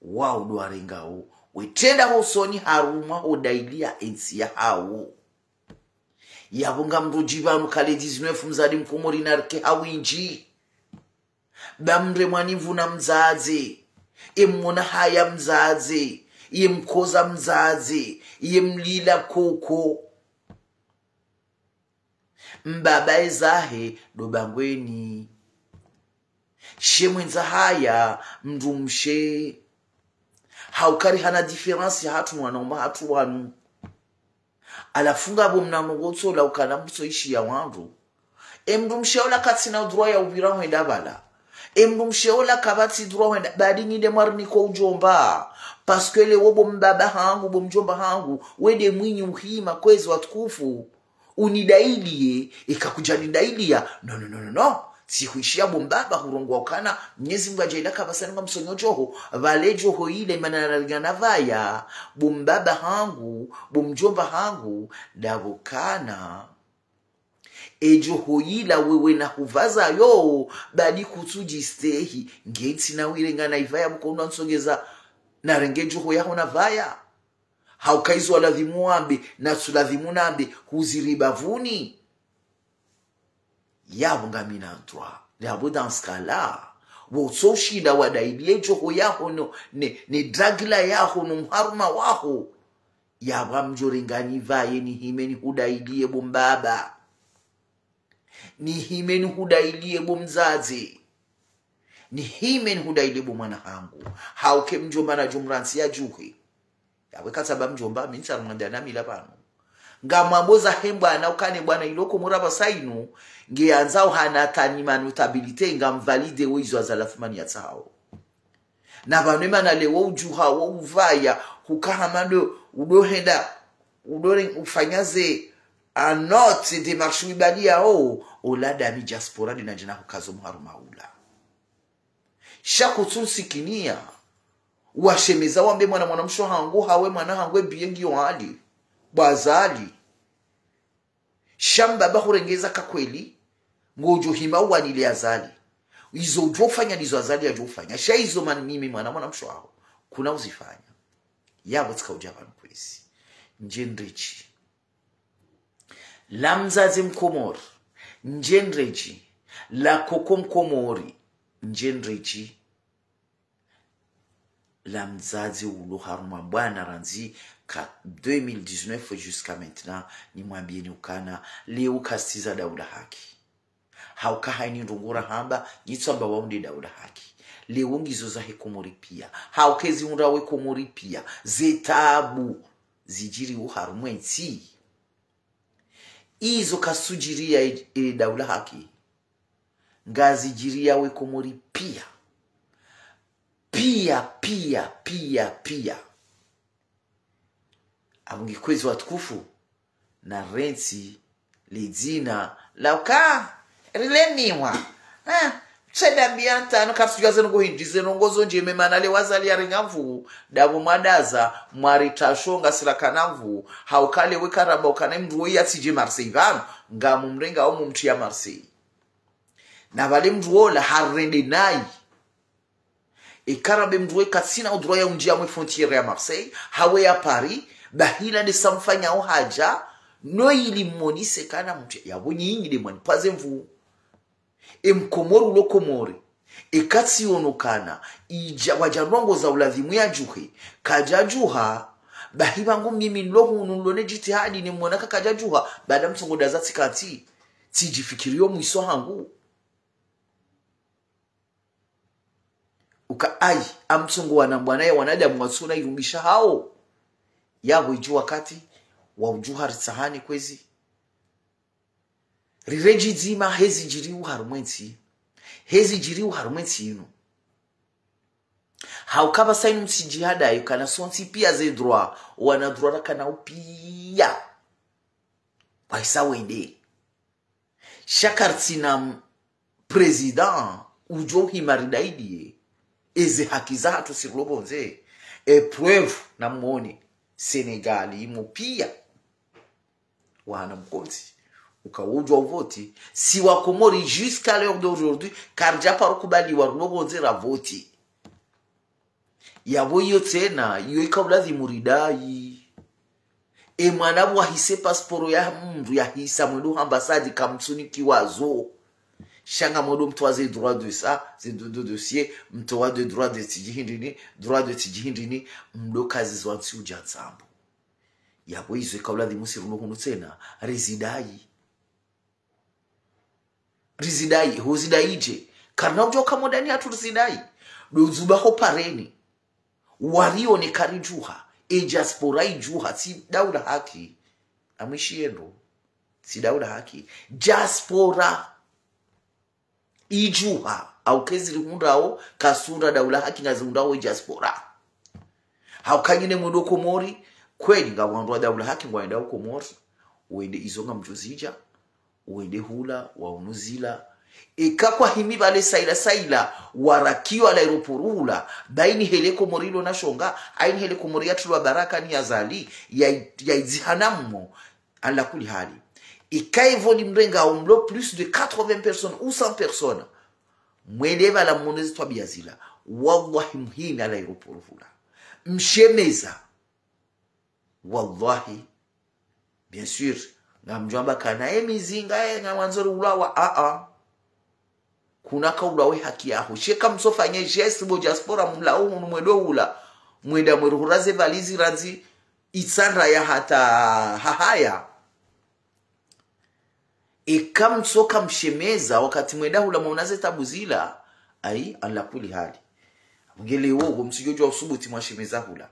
Wao ndo warengao, wetrenda hosoni harumwa ho dailia entsi yahawo. Yapvo ngamdrodji pvanu kale dix-neuf mdzadze Mkomori narike ha windji. Ba mremwa ni mvuna mdzadze, emwona haya mdzadze, yemkoza mdzadze, yemlila koko. Mbaba ezahe ndo bangweni. She mwendza haya mndru mshe. Hauka ri hana différence ya hatru wananya hatru wanu. Halafu ngapvo mna ndrongo tsola ukana mtsoishiya wandru. Emndru mshe ola katsina udhurwa ya upvira hwenda pvala. Emndru mshe ola kapvatsi udhurwa hwenda, badi nyi nde mwariniko udjomba. Parce que leo bo mbaba hangu, bo mdjomba hangu, we nde mwinyi uhima kwezi watukufu. Unidailie, eka kudjanidailia. Non, non, non, non, non. Tsihuishiya bo mbaba hurongoa ukana, Mnyezi Mngu adjaila kapvasa nunga msonyo djoho, pvale djoho ile mana nalingana pvaya, bo mbaba hangu, bo mdjomba hangu, ndapvo kana. Edjoho ila wewe nahupvaza yo, badi kutsudjistehi, nge ntsina wire nganaipvaya mkono ansongeza, narenge djoho yaho napvaya. Hauka izo waladhimu wambe, natsu ladhimu nambe, huziri bapvuni. Yapvo ngamina ndrwa. Yapvo dans ce cas-là, pvo utso ushinda wadailie djoho yaho no, ne, ne dragila yaho no mharuma waho. Yapvo ngamdjo renga nipvaye nihime nihudailie bo mbaba. Nihime nihudailie bo mdzadze. Nihime nihudaile bo mwana hangu. Hauka e mdjomba nadjo mrantsi yadjuhe. Yawe katsamba mdjomba, mi ntsaru mwandana mila pvanu. Ngamwambo zahe mbwana ukane bwana ilo Komori apvasa inu, nge yandzao hana tani ma notabilité, ngamvalidé wo izo Azali Assoumani yatsahao. Na pvanu emana leo udjuha wo upvaya, huka hama ndo, udo henda, udo re-, ufanya ze, a note, démarche wibali yao, ola dami diaspora dina djina hukazo mharu maula. Sha kutsu nsikiniya, washemeza wambe mwana mwanamshe hangu, hawe mwana hangu ebiye ngiyo hali, bo Azali. Sha mbaba hurenge zaka kweli, ngodjo hima uwanile Azali. Izo udjo ufanya ndizo Azali yadjo ufanya. Sha izo mani mimi mwana mwanamshe haho, kuna uzifanya. Yapvo tsika udja pvanu kwezi. Ndje ndredji. La mdzadze Mkomori. Ndje ndredji. La koko Mkomori. Ndje ndredji. La mdzadze ulo harumwa mbwana randzi ka deux mille dix-neuf jusqu'à maintenant, nimwambiyeni ukana, leo kasiza daula haki. Hauka hayini ndrongoo rahamba, nyi tsamba waunde daula haki. Leo ngizo zahe Komori piya. Hauka ezi undra we Komori piya. Ze tabu zidjiri uharumwa entsi. Izo kazitsudjiriya e, e daula haki. Ngazidjiriya we Komori piya. Piya, piya, piya, piya. Apvo nge kwezi watukufu, na rentsi le dzina la uka rilemiwa. Ah, tseda mbiya ntano, karisudjuwa ze ndrongoo hindri, ze ndrongoo zo ndjema mana le Azali yarenga nvuu, dapvo mwadaza, mwaritasho ngasi rakana nvuu, hauka le we karamba ukana mndru woyi yatsidje Marseille pvanu, ngamumrenga wo mumtriya Marseille. Na pvale mndru wola harirende nayi. Eka rambe mndru we katsina udroit ya undjiya mwe frontière ya Marseille, hawe ya Paris, bahi la nde sa mfanyao hadja, no ili mmonise kana mndru, yapvo nyinyi nde mwanipvaze nvuu. E Mkomori ulo Komori, eka tsiono kana, idja, wadja ndrongoo za uladhimu yadjuhe, kadjadjuha, bahi pvangu mimi nlo hunu nlo ne djitihadi ne mwona ka kadjadjuha, baada mtsongo daza tsikati, tsidjifikiriyo mwiso hangu. Uka ayi, amtsongo wana mbwana ya wanadamu watsuna irumisha hawo. Yapvo idjo wakati, wa udjuha ritsahane kwezi. Riredji dzima hezi djiri uharumwa entsi. Hezi djiri uharumwa entsi inu. Hauka pvasa inu mtsidjihadaye kana sontsi piya ze droit, wana droit rakana upiya. Wahisa wende. Sha karitsina m-, président udjo hima ridaidiye eze haki zahatru si rilo pvondze. Epreuve na mwone, Sénégal imo piya. Wana mkontsi. Uka wodjwa uvoti. Si wa Komori, jusqu'à l'heure d'aujourd'hui, karidja paro kubaliwa rilo pvondze ravoti. Yapvo iyo tsena, iyo ika uladhimu ridayi. E mwana pvo wahise pasiporo ya mndru yahisa mwendo ambassade kamtsunikiwa zo. Sha ngamwendo mtwaze droit de ça, ze do, do dossier, mtowa de droit de tsidji hindrini, droit de tsidji hindrini, mdo kazi zo ntsi udja ntsambu. Yapvo izo ika uladhimu si rilo hunu tsena, rizidayi. Rizidayi, huzidayi dje? Karina udjo ka modani hatru rizidayi. Ndo udzuba ho pareni. Warione karidjuha. E diaspora idjuha, tsi daula haki. Amwishiye ndro. Tsi daula haki. Diaspora idjuha. Hauka ezi rihundrao, kazihundra daula haki, ngazihundrao e diaspora. Hauka nyinyi mwendo Komori, kweli ngapvo wandru wa daula haki ngwendao Komori, wende izo ngamdjozidja, wende hula, waunu zila. Eka kwahimi pvale saila saila, warakiwa l'aéroport hula, bayini hele Komori ilo na shonga, ayini hele Komori yatulwa baraka ni Azali, ya, ya idzihana mmo, ala kulli hali. Eka epvo limrengao mlo plus de quatre-vingts personnes ou cent personnes, mwende pvala mwone ze twabiya zila. Wallahi muhimi à l'aéroport hula. Mshemeza. Wallahi. Bien sûr. Ngamdjo amba kana e mizinga e ngamwandzo riulawa. A, a. Kuna ka ulawe haki yaho. Sha eka mtsofanye geste bo diaspora mlao hunu mwendo hula. Mwenda mweruhura ze valizi randzi Itsandra ya hata hahaya. Eka mtsoka mshemeza wakati mwenda hula mwaona ze tabu zila, Ayi, ala kuli hali. Ngelewo, wo msidjodjuwa usubuti mwashemeza hula.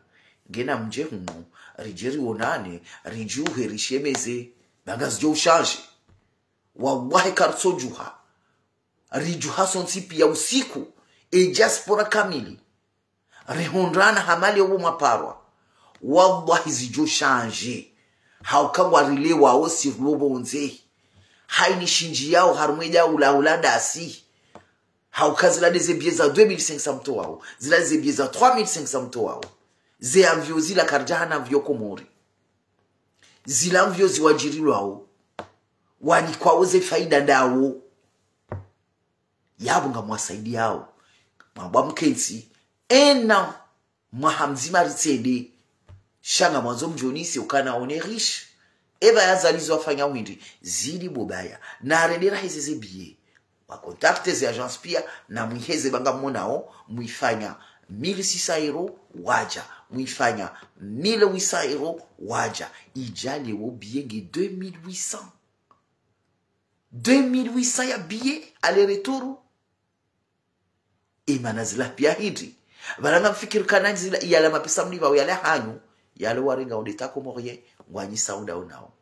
Ngena mdje hunu, ridje rionane, ridjuhe rishemeze, ba ngazidjo ushanje. Wallahi karitsodjuha. Ridjuha sontsi piya usiku, e diaspora kamili. Rihundrana hama lewo mwaparwa. Wallahi zidjo shanje. Hauka ngwarilewao si rilo pvondze. Hayini shindji yao harumwa e daula ula dasi. Hauka zila nde ze billet za deux mille cinq cents mtowao. Zila nde ze billet za trois mille cinq cents mtowao. Ze avion zila karidja hana avion Komori. Zila avion ziwadjirilwao. Wanikwao ze faida ndawo. Yapvo ngamwasaidiyao. Mwambwa mkentsi. Ena mwaha mdzima ritsende. Sha ngamwandzo mdjonise ukana on est riche. Eba ya Azali zo wafanya windri. Zili bobaya. Na rendera heze ze billet. Wa contacter ze agence piya. Na mwiheze ba ngammonao. Mwifanya mille six cents euros. Wadja. Mwifanya mille huit cents euros. Wadja. Idja lewo billet nge deux mille huit cents. Deux mille huit cents ya billet aller-retour. Emana zila piya hindri. Pvala ngamfikiri kana zila yala mapesa mlipvao yale hanyu. Yale warenga onde ta Comorien. Ngwanyisa unda unao.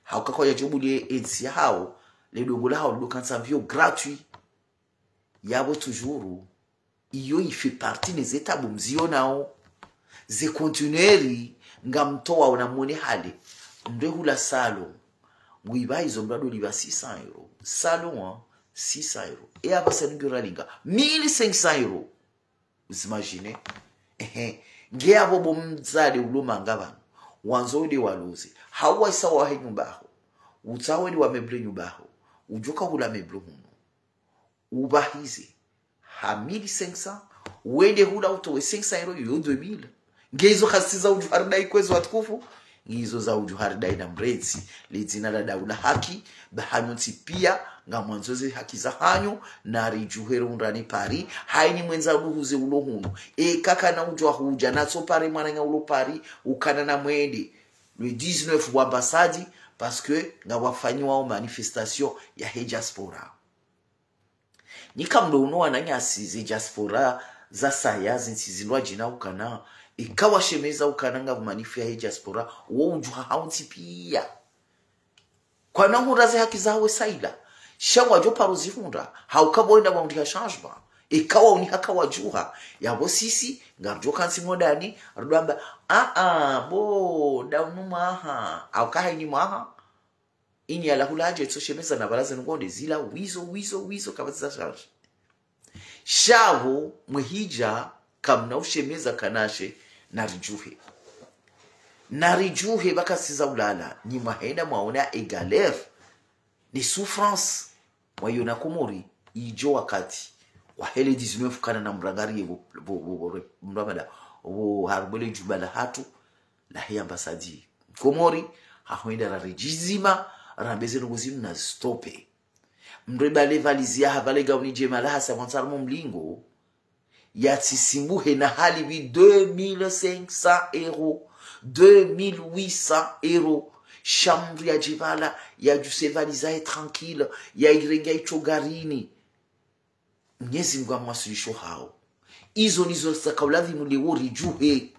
Hauka kwa yadjo bulie entsi yahao. Le dongo lahao ndo kantsi avion gratuit. Yapvo toujours. Iyo i fait partie ne ze tabu mzionao. Ze conteneurs ngamtowao na mwone hale. Mdru hula salon. Ngwipva izo mdru ndo lipva six cents euros. Salon, hein, six cents euros. E apvasa ningi ralinga mille cinq cents euros. Vous imaginez? Ehe. Nge apvo bo mdzadze ulo manga pvanu. Wandzo wende waloze. Hau waisa wahe nyumba yaho. Utsaho wende wa meuble nyumba yaho. Udjoka hula meuble hunu. Ubahize ha mille cinq cents, wende hula utowe cinq cents euros, yo deux mille. Nge izo kazitsi za udjuha ridai kwezi watukufu, nge izo za udjuha ridai na mrentsi. Le dzina la daula haki, ba hanyu ntsi piya, ngamwandzo ze haki za hanyu, na ridjuhe rihundrane pare, hayini mwendza uduhuze ulo hunu. Eka kana udjuwa hudja, natso pare mwananya ulo pare, ukana na mwende. Le dix-neuf wa ambassade, parce que ngawafanyiwao manifestation yahe diaspora. Nika mdo uno wananyasi ze diaspora zasaya zintsi zindrwadjina ukana, eka washemeza ukana ngapvo manif yahe diaspora, wo udjuha hau ntsi piya. Kwana hundra ze haki zahawe saila. Sha ngwadjo paro zihundra, hauka bo wenda wahundriha changement. Eka wauni haka wadjuha, yapvo sisi, ngaridjo kantsi modani, ridjo amba, a, a, bo, nda unu mwaha, hauka hayini mwaha. Ini yala hula hadja itso shemeza na pvala zinu ngonde zila wizo, wizo, wizo, kapvatsi za changé. Sha pvo mwehidja kamna ushemeza kanashe, naridjuhe. Naridjuhe pvaka tsi za ulala, nyi mwahenda mwaona e galère, ne souffrance, mwayona Komori, idjo wakati, wahe le dix-neuf kana na mrangariye pvo, pvo, pvo, pvo, mramada, pvo harumwa le djumba lahatru, lahe ambassade Komori, hahwenda raredjizima, rambe ze ndrongo zinu nazistopé. Mdru ebale valizi yaha pvale gauni djema laha sa mwantsaramo mlingo, yatsisimbuhe na halipvi deux mille cinq cents euros, deux mille huit cents euros. Sha mdru yadje pvala, yadjuse valizi yahe tranquille, yayirenge yayitso garini. Mnyezi Mngu amwaswilisho hawo. Izo ndizo zaka ulazimu leo ridjuhe.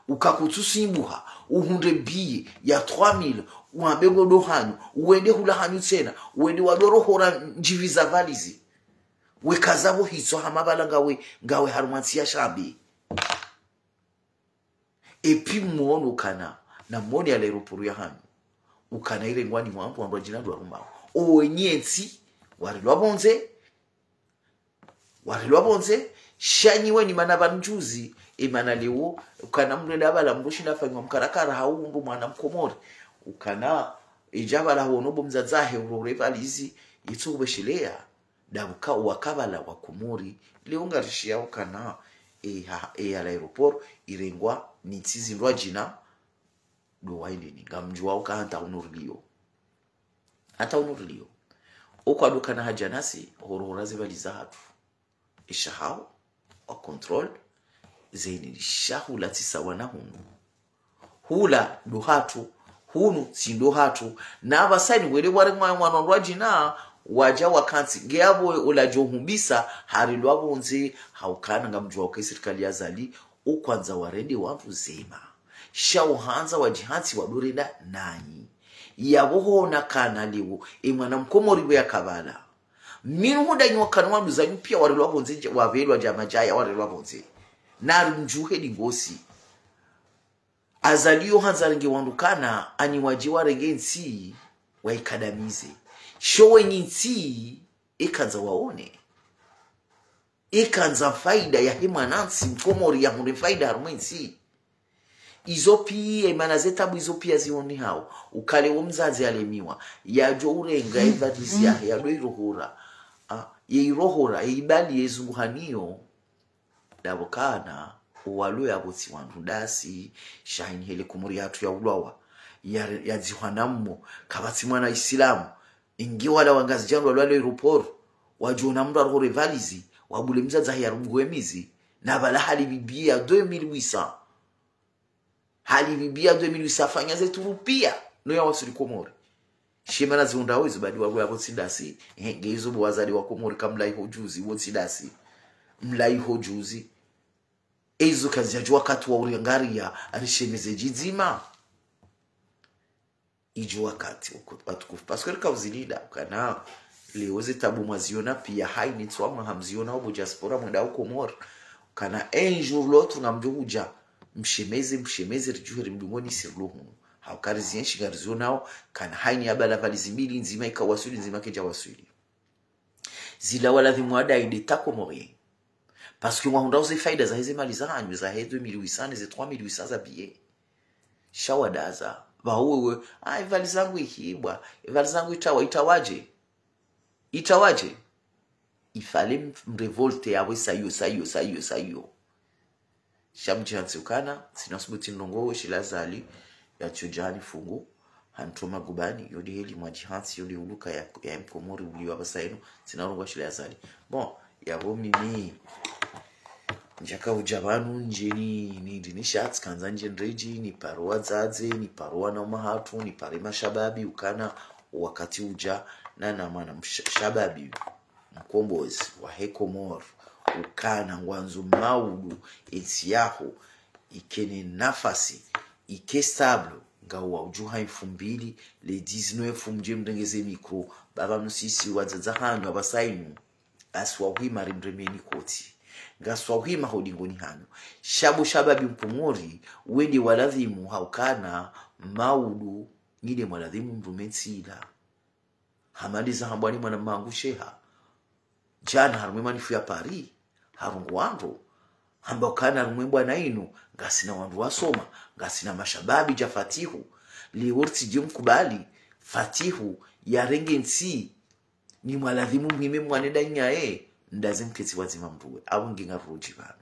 Uka kutsusimbuha, uhundre billet ya trois mille, uambe ngo ndo hanyu, uende hula hanyu tsena, uende wadorohora ndjivi za valizi. Weka zapvo hitswa hama pvala ngawe, ngawe harumwa ntsi ya shambi. Epi mwono ukana, na mwone ya l'aéroport ya hanyu. Ukana irengwa ni wandru, wandru wadjina ndo warumao. Owenyi entsi, warilwa pvondze, warilwa pvondze, sha nyi weni mana pvanu juzi, emana leo, ukana mdru enda pvala mdru shinda afanywa mkarakara hau mdru mwana Mkomori. Ukana, edja pvala hono bo mdzadze wahe urore valizi, yitso hubesheleya. Ndapvo ka wakapvala wa Komori, leo ngarishiyao ukana, e ha, e ya l'aéroport, irengwa ni ntsi zindrwadjina, ndo waendeni, ngamdjuwao uka hata unu rilio. Hata unu rilio. Okwa ndo kana hadja nasi, horohora ze valizi zahatru. Esha hawo, wa contrôle, zeni sha hula tsi sawa na hunu. Hula ndo hatru, hunu tsi ndo hatru. Na pvasa ini wele ware mwa, mwana ndrwadjina, Wadja wakantsi, nge apvo ola djo humbisa, harilwa pvondze, haukana ngamdjuwa uka ye sirikali ya Azali, ukwandza warende wandru zema. Sha uhandza wadjihantsi wadorenda nanyi. Yapvo hona kana leo, e mwana mkomori we yakapvala. Minu hudanyi wakana wanduzanyu pia warilwa pvondze dja-, wapvelwa dja madjaya warilwa pvondze. Nari mdjuhe lingosi. Azali yo handza renge wandru kana, ani wadje warenge ntsi, waikadamize. Sho wenyi ntsi, ekandza waone. Ekandza faida yahe mwanantsi, mkomori yahundre faida harumwa entsi. Izo pia, imana ze tabu izo pia zionihao. Uka leo mdzadze alemiwa. Yadjo urenga evalizi yahe, yado irohora. Ah, ye irohora, ye ibali ye zunguhaniyo. Dapvo kana, owalo yapvo tsi wandru ndasi, sha hini hele Komori yatru ya ulwawa, ya, ya dzihwana mmo, kapvatsi mwana Isilamu, ingi wala wangazidja ndo walwalo aéroport, wadjona mndru arohore valizi, wabule mdzadze hahe ya rubuhu emizi, na pvala halipvi biya deux mille huit cents. Halipvi biya deux mille huit cents, fanya ze turu pia, no ya wasuli Komori. Shemana ziundrao izo badi wabwe apvo tsi ndasi. Ehe, nge izo bo wazali wa Komori kamlaiho juzi, wo tsi ndasi. Mlaiho juzi. Eizo kazidjadjuwa wakati wa uriangaria, arishemeze djidzima. Idjo wakati, watukufu. Parce que rika uzilinda, ukana, leo ze tabu mwaziona pia, haini tswa mwa hamziona, obo diaspora mwenda ho Komori. Ukana, un jour l'autre, ngamdjo hudja. Mshemeze, mshemeze, ridjuhe rimdungoni sirilo hunu. Hauka rizienshi ngarizionao, kana haini yapvala valizi mbili ndzima ikawaswili, ndzima kedja waswili. Zila waladhimu wadayi nde ta Comorien. Parce que mwahundrao ze faida zaheze mali zahanyu, zahe deux mille huit cents, ne ze trois mille huit cents za billet. Sha wadaza. Pvao wewe, ah, evalizi yangu ihibwa, evalizi yangu itawa, itawadje? Itawadje? Il fallait m-, mrevolte yawe sayo, sayo, sayo, sayo. Sha mdjihantsi ukana, tsina subuti nilongowe shila Azali, yatsudjani fungu, hantru magubani, yo nde heli mwadjihantsi, yo nde huluka ya, ya mkomori uliwa pvasa inu, tsina ulongowa shila Azali. Bon, yapvo mimi, ndjaka udja pvanu ndje ni, ni, ndi ni shatsi, kandza ndje ndredji, nipare wadzadze, nipare wana umahatru, nipare mashababi, ukana, wakati udja, na, na mwana msha-, shababi, mkombozi wahe Komori, ukana ngwandzo maudu, entsi yaho, ikene nafasi, ike stable, ngawa udjuha mfumbili, le dix-neuf mdje mrengeze micro, baba msisi wadzadze hanyu, apvasa inu, ngasi wahwima rimremeni koti. Ngasi wahwima ho dingoni hanyu. Sha bo shababi mkomori, wende waladhimu haukana, maudu, nyi nde mwaladhimu mrume ntsi ila. Hamaliza hambwa ni mwana mangu sheha. Djana harumwa emanifu ya Paris, harungu wandru. Hamba ukana harumwa ebwana inu, ngasina wandru wasoma, ngasina mashababi dja Fatihu. Leo ritsidje mkubali, Fatihu, yarenge ntsi, ni mwaladhimu mwime mwanenda nyaye, ndaze mketsi wadzima mdruwe. Apvo nge ngarurodji pvanu.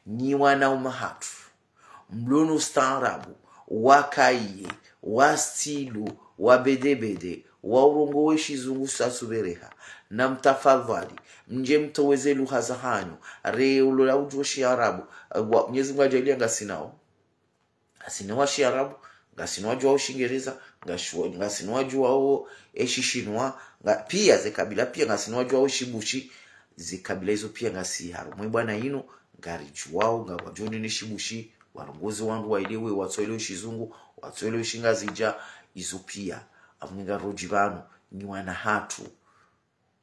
Nyi wana umahatru. Mlo no ustaarabu, wa kaye, wa stilu, wa bedebede, wa urongowe shizungu sasubereha. Na mtafadhwali, mdje mtowe ze lugha zahanyu, re ulola udjuwa shiarabu, wa, Mwenyezi Mungu adjaaliya ngasinao. Ngasina wa shiarabu, ngasina wadjuwao shingereza, ngashu-, ngasina wadjuwao eshishinwa, nga, pia ze kabila pia, ngasina wadjuwao eshibushi, ze kabila izo pia ngasi harumwa ebwana inu, ngaridjuwao, ngwadjo nena eshibushi, warongozi wandru waelewe, watsoelewe shizungu, watsoelewe shingazidja, izo pia. Apvo nge ngarurodji pvanu, nyi wana hatru.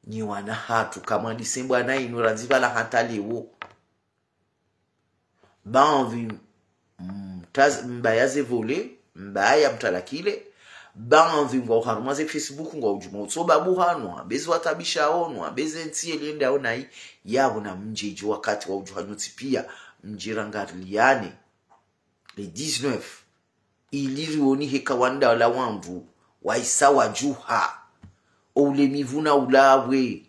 Nyi wana hatru, kamwandise mbwana inu, randzi pvala hata leo. Baadhwi, mm, taz-, mbaya ze volé, mbaya mtalakile. Baadhwi ngwao harumwa ze Facebook, ngwao udjuma utsoba buhanu, ambeze watabisha ono, ambeze ntsi yelenda onayi, yapvo na mdje idjo wakati wa udjuha nyontsi pia, mdje rangariliane. Le dix-neuf, ili rioni heka wandru wala wandru, waisa wadjuha. Oule mivuna ulawe.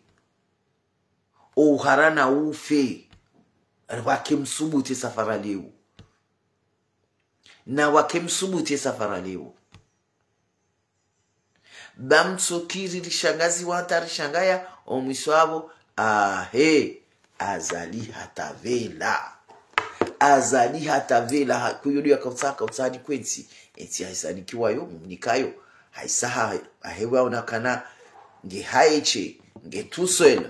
Ouhara na ufe, wake msubuti esafara leo. Na wake msubuti esafara leo. Ba mtsokiri rishangaziwa hata rishangaya, omwiso apvo, ahe, Azali hatavela. Azali hatavela, ha, kuyo ndiyo yakautsaha, kautsaha ni kwentsi. Entsi haisa nikiwayo, mumnikayo. Haisa ha, ahewa onakana, nge haeshe, nge tout seul,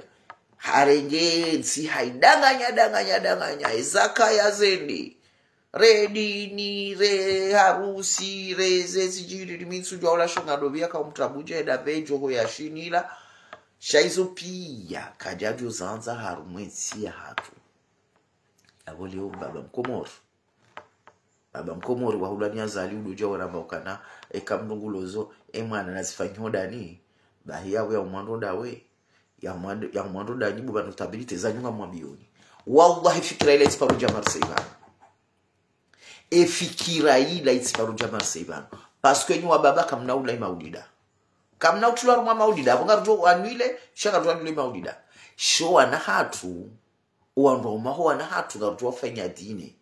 harenge ntsi haidanganya, danganya, danganya, ezaka ya zende. Re dini, re harusi, re ze sijili, ni mintsu djwa ula shonga ndo pvia ka umtrabuje da pvedjo ho ya shinila. Sha izo pia, kadjadjo zandza harumwa entsi yahatru. Yapvo leo baba Mkomori. Baba Mkomori wahulwa ni Azali udodja waramba ukana, eka mndru ngulozo, e mwana nazifanyiho dani, bahi yapvo ya umwando ndawe, ya umwando, ya umwando danyi bo ba notabilité zanyu ngamwambioni. Wallahi fikira ila itsi paro dja Marseille pvanu. E fikira ila itsi paro dja Marseille pvanu. Parce que nyi wababa kamna ula imaulida. Kamna utulwa harumwa maulida. Apvo ngarudjo annuler, sha ngarudjo annuler maulida. Sho wana hatru, wandru waume waho wana hatru ngarudjo wafanya dini.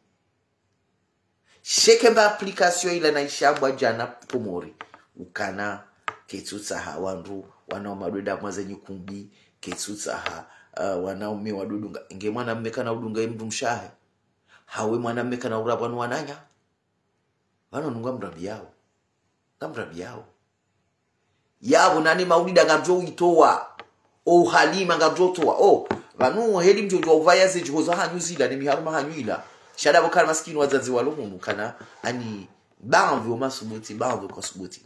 Sheke mba application ila na ishambwa djana Komori. Ukana ketsutsaha wandru, wanaume wadwenda mwaze nyikumbi, ketsutsaha, uh, wanaume wadodunga. Nge mwanamme kana udunga ye mndru mshe wahe. Hawe mwanamme kana urabwa ni wananya. Pvanu nunga mrabi yawo. Nga mrabi yawo. Yapvo nane maulida ngamdjo uitowa. O uhalima ngamdjo utowa. O, pvanu heli mdjo djwa uvaya ze djiho za hanyu zila, ne miharuma hanyu ila. Sha dapvo kana masikini wadzadze walo hunu kana ani bamvi o masubuti, bamvi o kasubuti.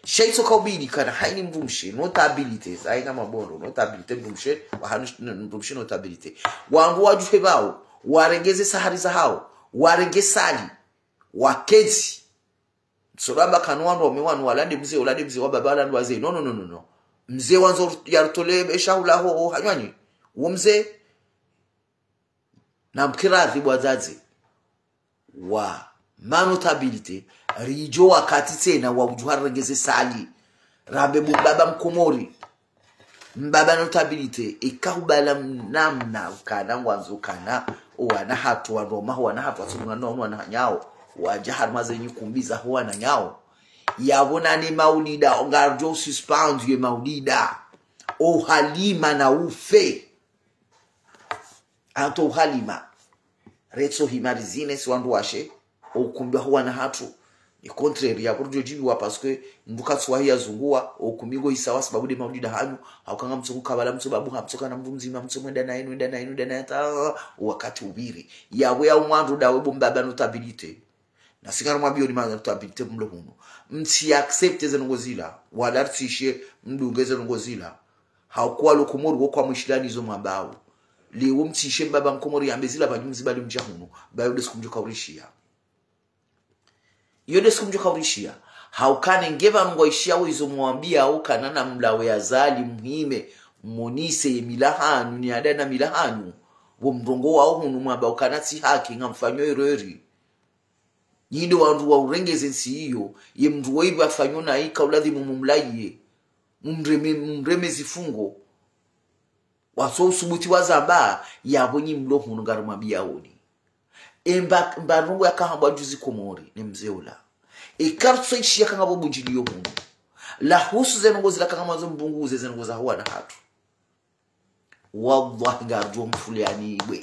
Sha itsoka ubidi kana haini mdrumshe, notabilité, haina mabondro, notabilité mdrumshe, wa hanu sh-, n-, mdrumshe notabilité. Wandru wadjuhe pvao, warenge ze sahari zahawo, warenge sali, waketsi. Tsoramba kanu wandru waume wanu walande mze, ulande mze wa baba walande wazee. No, no, no, no, no. Mze wandzo ya rutole esha hula ho, ho, hanywanyi. Wo mze. Na mkiradhi bo wadzadze. Wa manotabilité, ridjo wakati tsena wa udjuha rengeze sali. Rambe bo mbaba Mkomori. Mbaba notabilité, ika hubala namna ukana ngwandzo ukana, o wana hatru, wandru waume waho wana hatru, watsungana no wana hanyawo, wadja harumwa ze nyikumbi zaho wananyawo. Yapvo nane maulida, ngaridjo suspendre ye maulida. O uhalima na ufe. Anto uhalima. Retso hima rizine si wandru washe. O ukumbi waho wana hatru. Ni contraire ya kurdjo djibiwa parce que mndru katsuwahi ya zunguwa, o ukumbi ngo isawa sababu de maulida hanyu, hauka ngamtso kukabala mtso babu ha mtso kana mndru mdzima mtso mwenda na inu, enda na inu, enda na inu, hata wakati upviri. Yapvo ya umwandro dawe bo mbaba notabilité. Na si ngarumwambioni manotabilité mlo hunu. Mtsi accepté ze ndrongo zila, wala ritsishe mdunge ze ndrongo zila. Hauka walo Komori wo kwa mwishilani zo mwambao. Leo mtsishe mbaba Mkomori yambe zila pvanyu mzibali mdja hunu, ba yo de siku mdjo kaurishiya. Iyo de siku mdjo kaurishiya. Haukane nge pvanu ngwaishiyawo izo mwambiyawo kana na mlawe Azali muhime, monise ye mila hanyu, ni ada na mila hanyu. Wo mrongo wawo hunu mwamba ukana tsi haki ngamfanyo erreur. Nyi de wandru wa urengeze ntsi iyo, ye mndru wo ipvi afanyo na ika uladhimu mumlaiye, mumreme, mumreme zifungo. Watso usubuti wazamba, yapvo nyi mlo hunu ngarumwambiyaoni. Emba, mba ndrongo yakahambwa juzi Komori, ne mze ula. Eka rutso ishiya kanga bo bundjiliyo hunu. La husu ze ndrongo zila kanga mwandzo mbunguze ze ndrongo zaho wana hatru. Wallahi ngarudjo mfuliani ibwe.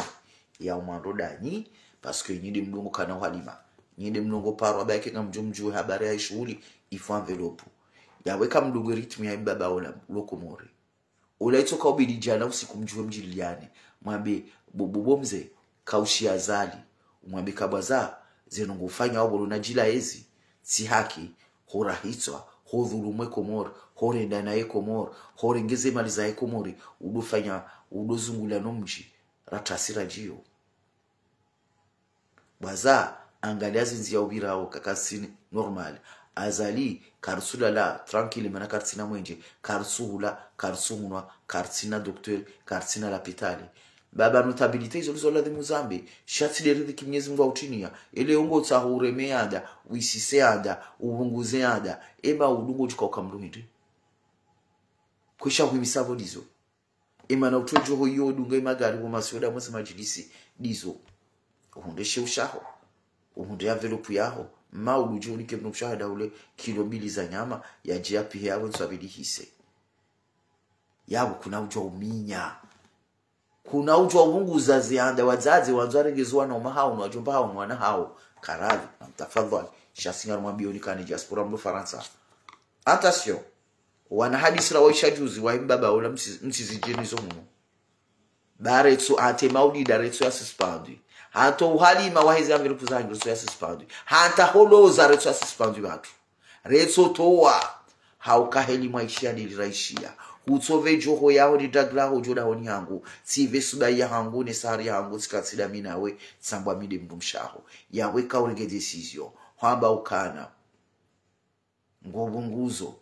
Ya umwandro danyi, parce que nyi de mlongo kana uhalima. Nyi de mlongo paro, abaki ngamdjo mdjuwe habari ya ishuhuli, il faut enveloppe. Yawe kamdunge rythme ya mbaba ola, lo Komori. Ola itsoka ubidi djana usiku mdjuwe mdjiliyane. Mwambe, bo, bo, bo mze, kaushiya Azali. Umwambe kabwaza, ze ndrongo ufanya wapvo lo na djila ezi. Tsi haki, horahitswa, hodhulumwe Komori, horenda naye Komori, horengeze mali zahe Komori, udofanya, udozungula no mdji, ratrasi radjiyo. Bwaza, angalia zindzi ya upvirao kaka tsini normal. Azali, karitsulala, tranquille, mana karitsina mwenje, karitsuhula, karitsuhunwa, karitsina docteur, karitsina lapitali. Baba notabilité, izo lizo ladhimu zambe, sha tsi de ridhiki Mnyezi Mngu autrinia, ele ungo tsaho ureme yada, uisise yada, ubunguze yada, ema udungo djuka ukamluhindi. Kwisha huimisa pvo dizo. Imana utwe djoho iyo dunga imagari wo masiyo da mwezi majilisi dizo. Uhundre sheo shaho. Uhundre enveloppe yaho. Ma ududjo unike mno mshahada ule kilo mbili za nyama, yadje yapihe yawe ntswabili hise. Yapvo kuna udjwa uminya. Kuna udjwa ubunguza zianda wadzadze wandzo warengeze wana uma hawo, no wadjomba hawo, no wana hawo. Karavi, na mtafadhwali. Sha si ngarumwambioni kani diaspora mlo Farantsa. Attention. Wana hadisi ra waisha juzi, wahi mbaba ola msi-, msizidjeni zo muno. Ba retso hata maulida retso ya suspendue. Hata uhalima waheze enveloppe zahanyu retso ya suspendue. Hata holoza retso ya suspendue pvatsu. Retso towa. Hauka heli mwaishiya ndeli raishiya. Hutsopve djoho yaho ni dague laho djo dahoni hangu. Tsipve subahi yahangu ne sahari yahangu tsika tsi nda mi nawe tsambwa mi nde mdrumshe waho. Yawe kaurenge décision. Hwamba ukana. Ngo pvunguzo.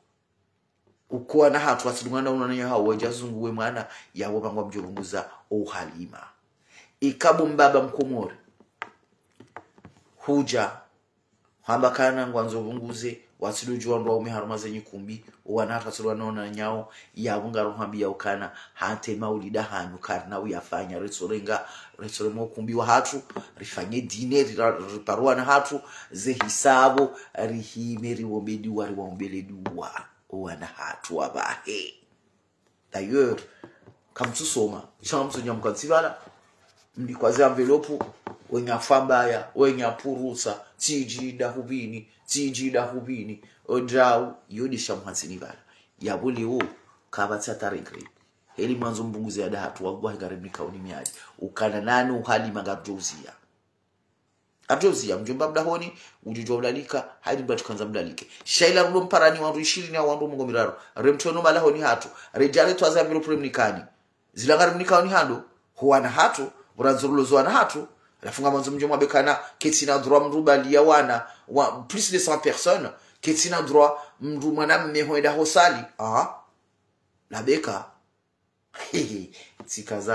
Uko wana hatru watsidungana unana ya hawo wadja zunguwe mwana yawo pvangwa mdjo pvunguza o uhalima. Ika bo mbaba mkomori. Hudja. Hamba kana ngwandzo pvunguze, watsidudjuwa ndo waume harumwa ze nyikumbi, o wana hatru watsidungana unana nyawo, yawo ngaro hwambiya ukana, hata maulida hanyu karina uyafanya, retsorenga, retsorema ukumbi wa hatru, rifanye dîner, rira-, ripare wana hatru, ze hisabu, rihime, riwombe duwa, riwaombele duwa, o wana hatru wapvahe. D'ailleurs, kamtsusoma, isha ngamtsunyamka ntsi pvala, mlikwa ze enveloppe, wenya fambaya, wenya purusa, tsidji nda hupvini, tsidji nda hupvini, odrau, iyo ndesha mhantsini pvala. Yapvo leo, kapvatsi hata regret. Heli mwandzo mpvunguze ya nda hatru, wallahi ngarimnikao ni miadi. Ukana nani uhalima ngarudjouziya. Ngarudjouziya, mdjomba mdahoni, udjudjuwa mlalika, haidi mdru atsukandza mlalike. Sha ila rulo mparani wandru ishirini au wandru mengo miraru. Remtono malahoni hatru. Redjale twaza enveloppe remnikani. Zila ngarimnikao ni hando, ho wana hatru, urandzo rulo zo wana hatru, halafu ngamwandzo mdjo mwambe kana, ketsina droit mdru baliya wana, wa, plus de cent personnes, ketsina droit mdru mwanamme hwenda hosali. Ah, labeka. Tsikaza.